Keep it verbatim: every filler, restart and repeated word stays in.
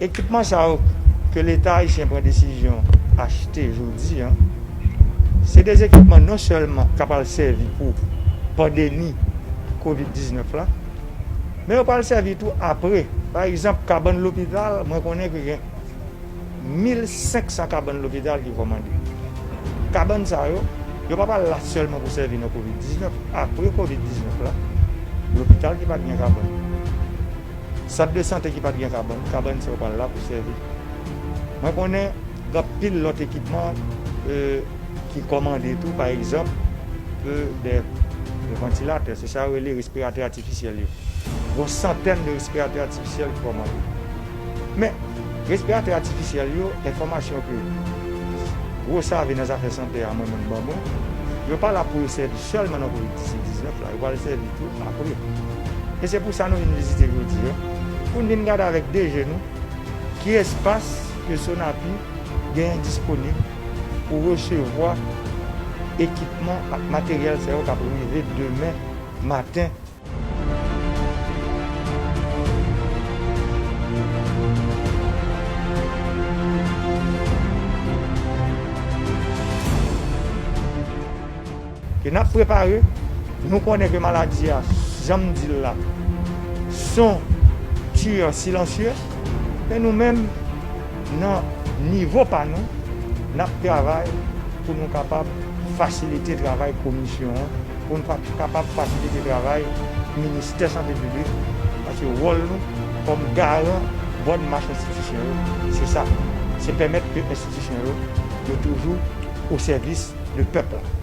Ekipman sa yo ke Leta ayisyen pran desizyon achte jodi a, se de ekipman non sèlman k ap al sèvi pou pandemi kovid diznèf la, men yo pral sèvi tou apre. Pa egzanp, kabann lopital, mwen konnen ke gen mil senk san kabann lopital ki kòmande. Kabann sa yo, yo p ap al la sèlman pou sèvi nan kovid diznèf. Apre kovid diznèf la, lopital ki pa t gen kabann, sant de sante ki pa t gen kabann, kabann sa yo pral la pou sèvi. Mwen konnen gen anpil lòt ekipman, e, ki kòmande tou, pa egzanp, e, de, de vantilatè, se sa yo rele respiratè atifisyèl yo. Gon santèn de respiratè atifisyèl ki kòmande. Men, respiratè atifisyèl yo, enfòmasyon ke gwo save nan zafè sante a mwen menm ban mwen, yo pa la pou yo sèvi sèlman nan kovid diznèf la, yo pral sèvi tou apre. E se pou sa nou vin vizite jodi a, pou n vin gade avèk de je nou ki espas ke Sonapi genyen disponib pou resevwa ekipman ak materyèl sa yo k ap rive demen maten. Ke n ap prepare, nou konnen ke maladi a, jan m di l la, se yon tiyè silansye, men nou menm, nan nivo pa nou, n ap travay pou nou kapab fasilite travay komisyon an, pou n pa kapab fasilite travay Ministè Sante Piblik, paske wòl nou kòm garan bòn mach enstitisyon yo, se sa, se pèmèt ke enstitisyon yo, yo toujou o sèvis de pèp la.